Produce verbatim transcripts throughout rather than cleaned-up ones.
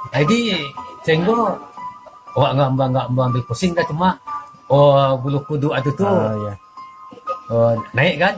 Jadi, sehingga awak ngambang-ngambang di pusing dah cuma, oh, bulu kuduk atu tu. Ah, iya. Oh, naik kan?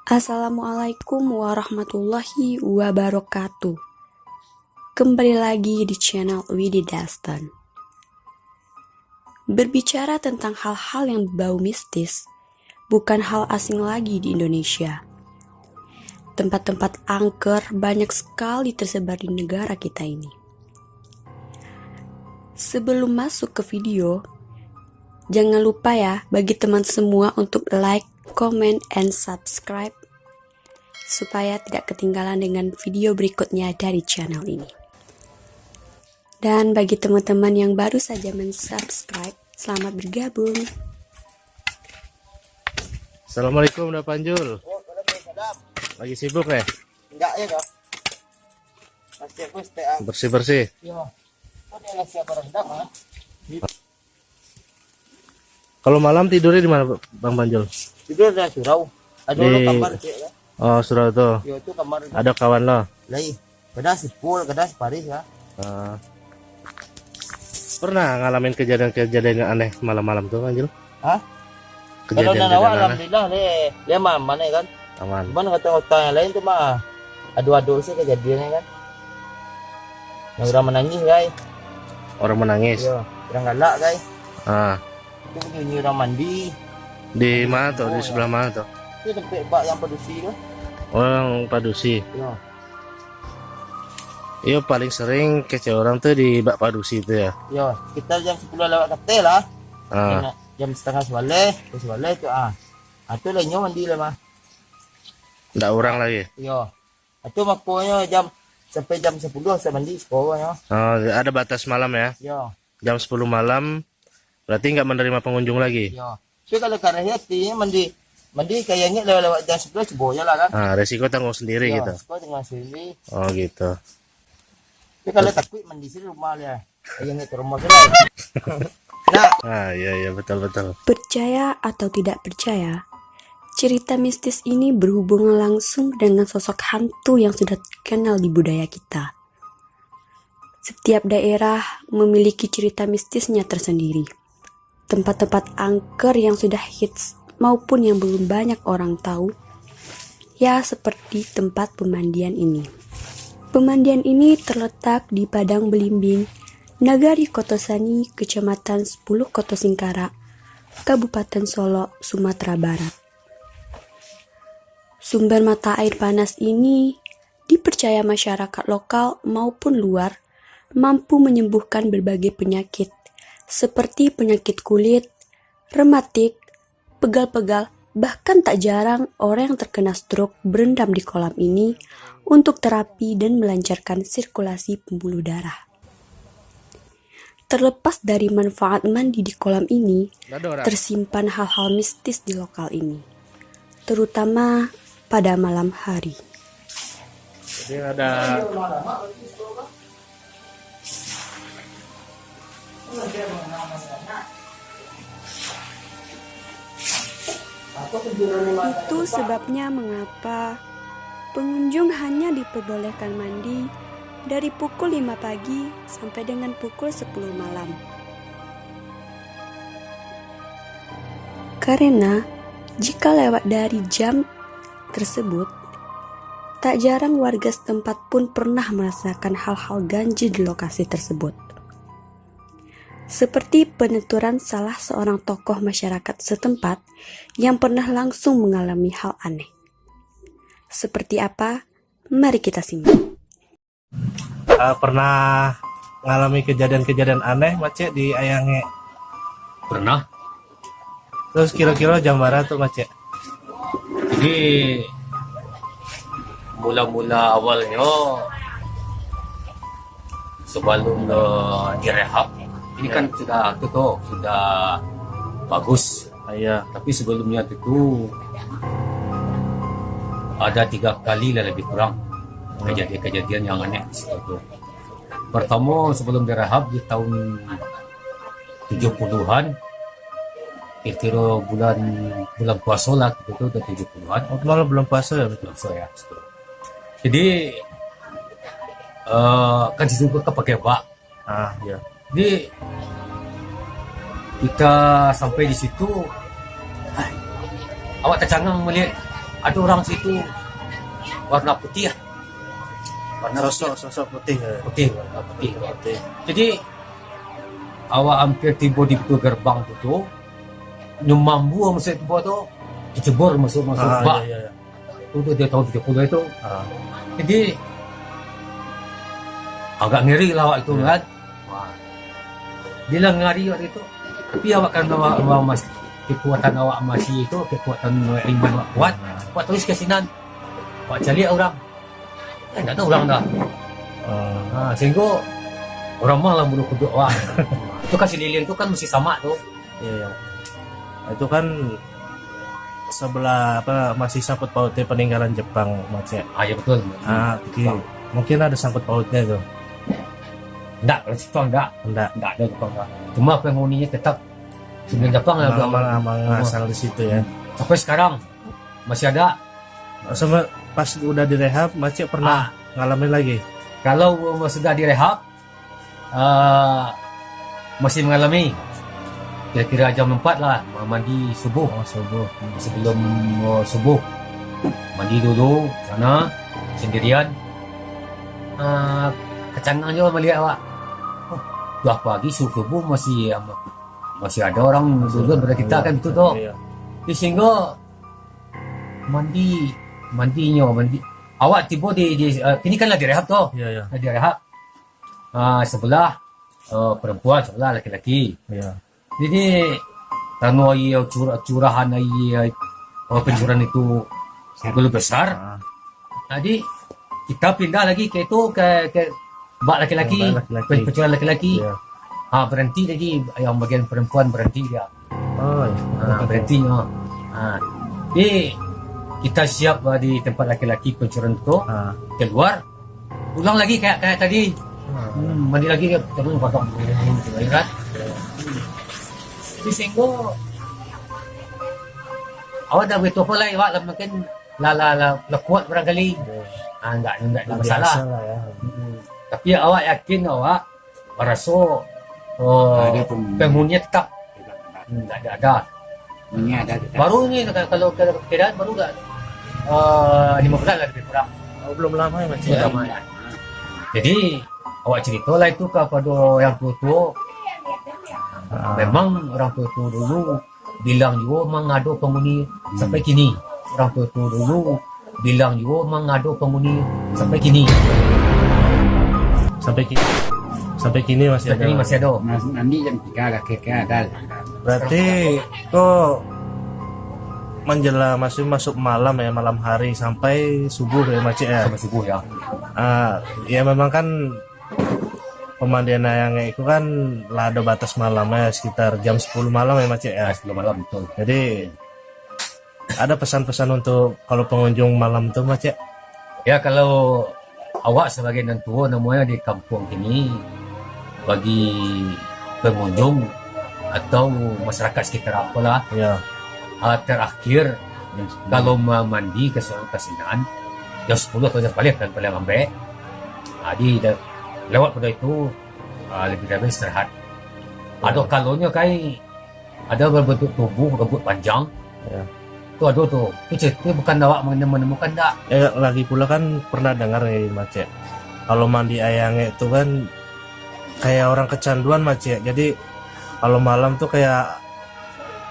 Assalamualaikum warahmatullahi wabarakatuh. Kembali lagi di channel Widi Dastan. Berbicara tentang hal-hal yang berbau mistis, bukan hal asing lagi di Indonesia. Tempat-tempat angker banyak sekali tersebar di negara kita ini. Sebelum masuk ke video, jangan lupa ya bagi teman semua untuk like, comment, and subscribe supaya tidak ketinggalan dengan video berikutnya dari channel ini. Dan bagi teman-teman yang baru saja mensubscribe, selamat bergabung. Assalamualaikum, Da Panjul. Waalaikumsalam. Lagi sibuk, eh? Enggak ya, Kak. Masih aku stay up. Bersih-bersih. Iya. Kok dia nasi apa rendang, ah? Kalau malam tidurnya di mana, Bang Panjul? Tidur di surau. Ada orang kamar cek ya. Oh, surau tu. Yo, tu kamar. Ada kawan lo? Lai. Kadang sepul, kadang separis ya. Ah. Pernah ngalamin kejadian-kejadian yang aneh malam-malam tu, Panjul? Hah? Kalau kejadian-kejadian aneh. Alhamdulillah, le, le aman, aman kan? Aman. Cuman kata kota yang lain tu mah, ado-ado sih kejadiannya kan. Yang orang menangis, guys. Orang menangis? Iya, orang galak, guys. Ah. Itu bunyi orang mandi. Di mana tu? Di sebelah mana tu? Itu tempat bak yang padusi tu. Orang padusi? Iya. Iyo, paling sering kecek orang tu di bak padusi tu ya? Iya, sekitar jam sepuluh lewat kateh lah. Ah. Jam setengah sebaleh, pukul sebaleh tu, ah. Ah, tu lah inyo mandi lah mah. Ndak urang lagi? Iyo. Ah, tu makonyo jam, sampai jam sepuluh sa mandi sakonyo. Oh, ada batas malam ya? Iyo. Jam sepuluh malam, berarti nggak menerima pengunjung lagi? Iyo. Tapi kalau kareh hati, mandi, mandi kayak inyo lewat-lewat jam sepuluh, cubo je lah kan. Ah, resiko tanggung sendiri gitu. Iyo, resiko tanggung sendiri. Oh, gitu. Tapi kalau takuik, mandi sini rumah dia. Kayak inyo ke rumah sini. Nah. Ah, iya, iya, betul, betul. Percaya atau tidak percaya, cerita mistis ini berhubungan langsung dengan sosok hantu yang sudah terkenal di budaya kita. Setiap daerah memiliki cerita mistisnya tersendiri. Tempat-tempat angker yang sudah hits maupun yang belum banyak orang tahu, ya seperti tempat pemandian ini. Pemandian ini terletak di Padang Belimbing, Nagari Koto Sani, Kecamatan Sepuluh Koto Singkarak, Kabupaten Solok, Sumatera Barat. Sumber mata air panas ini dipercaya masyarakat lokal maupun luar mampu menyembuhkan berbagai penyakit, seperti penyakit kulit, rematik, pegal-pegal, bahkan tak jarang orang yang terkena stroke berendam di kolam ini untuk terapi dan melancarkan sirkulasi pembuluh darah. Terlepas dari manfaat mandi di kolam ini, tersimpan hal-hal mistis di lokal ini, terutama pada malam hari. Jadi ada Itu sebabnya mengapa pengunjung hanya diperbolehkan mandi dari pukul lima pagi sampai dengan pukul sepuluh malam. Karena jika lewat dari jam tersebut, tak jarang warga setempat pun pernah merasakan hal-hal ganjil di lokasi tersebut. Seperti penuturan salah seorang tokoh masyarakat setempat yang pernah langsung mengalami hal aneh. Seperti apa? Mari kita simak. Ah, pernah ngalami kejadian-kejadian aneh, Macek, di Ayangek? Pernah. Terus kira-kira jam bara tu, Macek? Jadi, mula-mula awalnyo, sebelum lo direhab, Ini kan sudah tu tu, sudah bagus. Ah, iya. Tapi sebelumnya tu, tu ada tiga kali lah lebih kurang kejadian-kejadian yang aneh di situ tu. Pertama, sebelum direhab di tahun tujuh puluhan, kira-kira bulan, bulan puasa lah, gitu tu, udah tujuh puluhan. Oh, malah bulan puasa ya? Bulan puasa ya, betul. Jadi, eh, kan situ kan pakai bak. Ah, iya. Jadi, kita sampai di situ, ah, awak tercangang melihat ada orang situ warna putih lah. Warna sosok, sosok putih, eh. Putih, warna putih. Putih. Jadi, awak hampir tiba di pintu gerbang tu, tu, nyo mambu masuk tu, tu, kecebur masuk, masuk ah, bak. Iya, iya, iya. Tu, tu, dia tahun tujuh puluh itu. Ah. Jadi, agak ngeri lah awak itu, iya, kan. Wah. Bila ngeri awak itu, tapi awak kan awak, awak mas-, kekuatan awak masih itu, kekuatan iman awak kuat, ah, awak terus ke sinan. Awak cari orang. Eh, ndak ada orang dah. Ah. Ha, sehingga orang mah lah mulu kuduk awak. Itu kan sililiang tu kan masih samak tu. Iya, iya. Itu kan sebelah apa, masih sangkut pautnya peninggalan Jepang, Macek. Ah, ya betul. Ah, oke. Jepang. Mungkin ada sangkut pautnya tu. Ndak, kalau Jepang ndak. Ndak. Ndak ada Jepang ndak. Cuma penghuninya tetap sebelum Jepang lah. Emang, udah emang, emang asal di situ ya. Sampai sekarang masih ada. Sama pas udah direhab, Macek pernah, ah, ngalamin lagi? Kalau sudah direhab, eh, masih mengalami. Kira-kira jam empat lah, mandi subuh. Oh, subuh. Sebelum, oh, subuh. Mandi dulu, sana, sendirian. Eh, tercangang juga melihat awak. Oh, dah pagi, subuh masih, masih ada orang duduk pada kita kan, betul tu? Iya. Di sehingga mandi, mandinyo, mandi. Awak tibo di, di, eh, ini kan lah direhab tu. Iya, iya. Lah direhab. Ah, sebelah, eh, perempuan, sebelah laki-laki. Iya. Jadi, karano aia curah-, curahan aia, eh, pencurahan itu terlalu besar. Ah. Jadi, kita pindah lagi ke itu, ke, ke bak laki-laki, bak laki-laki. Pe-, pencurian laki-laki. Iya. Ha, berhenti lagi, yang bagian perempuan berhenti dia. Oh, iya. Ha, berhenti, ha. Ha. Jadi, kita siap, ha, di tempat laki-laki pencurian tu, ha, keluar, ulang lagi kayak, kayak tadi. Ha. Hmm, mandi lagi, terus potong, gitu kan. Jadi, sehingga awak dah begitu apa lah, awak lah mungkin lah, lah, lah, lah kuat barangkali. Iya. Ah, enggak, enggak ada masalah. Biasa lah, ya. Mm-mm. Tapi awak yakin awak maraso, oh, ada penghuni. Penghuninya tetap. Tetap, tetap. Hmm, enggak ada, ada. Ini ada tetap. Baru ni, kalau, kalau keadaan baru enggak, eh, lima bulan lah lebih kurang. Oh, belum lama ya, Mas, ya? Belum lama, ya. Jadi, awak ceritalah itu kepada orang tua-tua. Ah. Memang orang tua-tua dulu bilang juo mang ado penghuni sampai kini. Orang tua-tua dulu bilang juo mang ado penghuni sampai kini. Sampai ki-, sampai kini masih ada. Sampai kini masih ado. Mas, nanti jam tiga lah, kira-kira ada lah. Berarti kok menjelang masih masuk malam ya, malam hari sampai subuh ya, Macek ya? Sampai subuh ya. Ah, ya memang kan pemandian ayang itu kan lah ada batas malam ya, sekitar jam sepuluh malam ya, Macek ya? Ya, sepuluh malam, betul. Jadi, ada pesan-pesan untuk kalau pengunjung malam tu, Macek? Ya, kalau awak sebagai nan tuo namonyo di kampuang kini, bagi pengunjung atau masyarakat sekitar apolah, ya, ah, terakhir, jam sepuluh. Kalau ma-, mandi ke se-, ke sinan, jam sepuluh atau jam sepuluh kan paling lambek. Ah, jadi, da-, lewat pada itu, ah, lebih-lebih istirahat. Ado kalonyo kai, ado berbentuk tubuh, rambut panjang. Ya. Tu ado tu. Tu cerita bukan awak menemukan dak. Eh, lagi pula kan pernah dengar ni, Macek. Kalau mandi air hangat tu kan kayak orang kecanduan, Macek. Jadi kalau malam tu kayak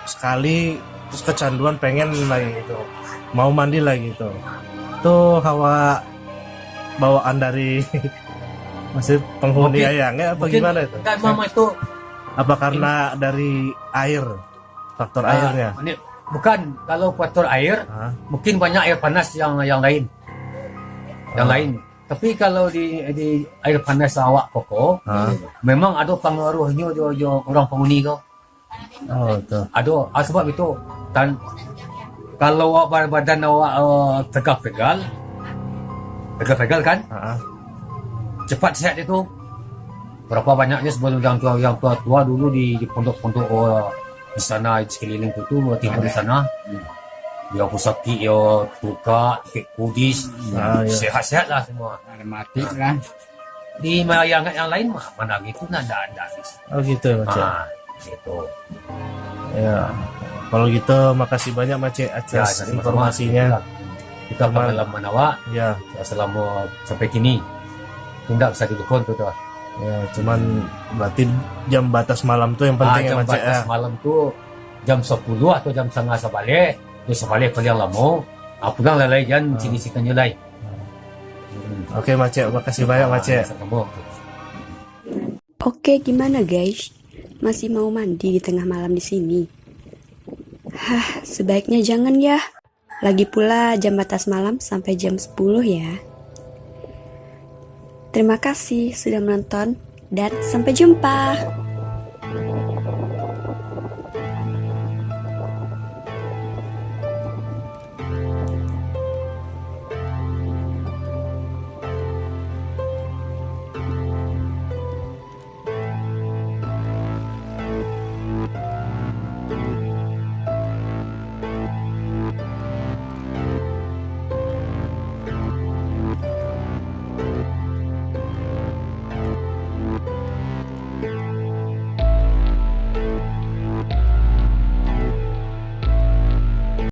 sekali terus kecanduan pengen lagi gitu. Mau mandi lagi tu. Tu hawa bawaan dari masih penghuni air hangat apa gimana itu? Enggak, memang itu. Apa karena dari air, faktor airnya? Ah, ini bukan, kalau faktor air, mungkin banyak air panas yang, yang lain. Yang lain. Tapi kalau di, di air panas awak koko, ha, memang ado pangaruahnyo jo, jo urang panguni ko. Oh, tu. Ado, ah, sabab itu, tan-, kalau awak ba-, badan awak, eh, tegap pegal, tegap pegal kan? Ha. Cepat sehat itu. Berapa banyaknya sebelum yang tua, yang tua-tua dulu di, di pondok-pondok, eh, di sana, di sekeliling tu, tu, timur di sana. Yo pusaki, yo tukak, kudis, ah, ya, sehat-sehatlah semua. Rematik lah. Di ma-, yang, yang lain mah, mana gitu, nah, ndak, ndak habis. Oh, gitu, Macek. Ah, gitu. Ya. Kalau gitu, makasih banyak, Macek, atas informasinya. Ya, sama-sama. Kita pengalaman awak, ya, selama sampai kini. Itu ndak bisa dilupakan tu, tu. Ya, cuman berarti jam batas malam tu yang penting, ah, ya, jam Macek, batas malam tu jam sepuluh atau jam setengah sabaleh. Yo sabaleh paliang lamo. Ah, pulang lah lai, jan sini situ lai. Oke, Macek. Makasih banyak, Macek. Sama-sama. Oke, gimana, guys? Masih mau mandi di tengah malam di sini? Hah, sebaiknya jangan ya. Lagi pula jam batas malam sampai jam sepuluh ya. Terima kasih sudah menonton dan sampai jumpa.